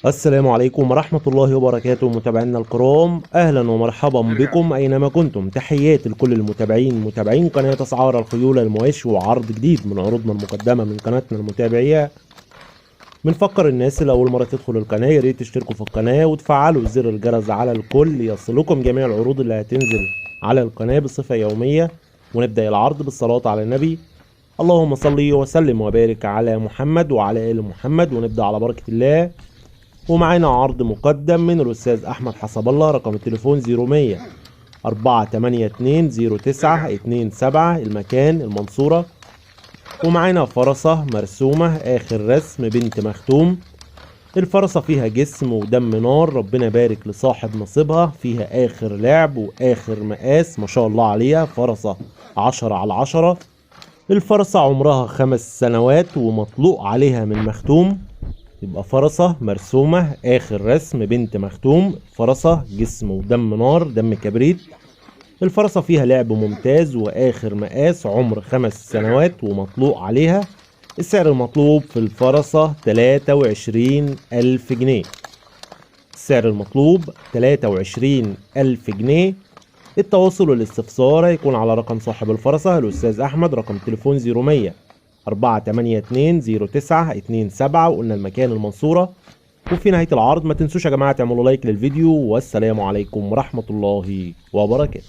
السلام عليكم ورحمة الله وبركاته متابعينا الكرام، أهلا ومرحبا بكم أينما كنتم. تحياتي لكل المتابعين متابعين قناة أسعار الخيول المواشي، وعرض جديد من عروضنا المقدمة من قناتنا المتابعية. بنفكر الناس اللي أول مرة تدخل القناة يا ريت تشتركوا في القناة وتفعلوا زر الجرس على الكل يصلكم جميع العروض اللي هتنزل على القناة بصفة يومية. ونبدأ العرض بالصلاة على النبي، اللهم صل وسلم وبارك على محمد وعلى آل محمد. ونبدأ على بركة الله. ومعانا عرض مقدم من الأستاذ أحمد حسب الله، رقم التليفون 0100 482 0927، المكان المنصورة. ومعانا فرسة مرسومة آخر رسم بنت مختوم، الفرسة فيها جسم ودم نار، ربنا يبارك لصاحب نصيبها، فيها آخر لعب وآخر مقاس ما شاء الله عليها، فرسة 10 على 10. الفرسة عمرها 5 سنوات ومطلوق عليها من مختوم، يبقى فرسة مرسومة آخر رسم بنت مختوم، فرسة جسم ودم نار دم كبريت. الفرسة فيها لعب ممتاز وآخر مقاس، عمر 5 سنوات ومطلوق عليها. السعر المطلوب في الفرسة 23,000 جنيه، السعر المطلوب 23,000 جنيه. التواصل والاستفسار هيكون على رقم صاحب الفرسة الأستاذ أحمد، رقم تليفون 0100 482 0927، وقلنا المكان المنصورة. وفي نهاية العرض ما تنسوش يا جماعة تعملوا لايك للفيديو، والسلام عليكم ورحمة الله وبركاته.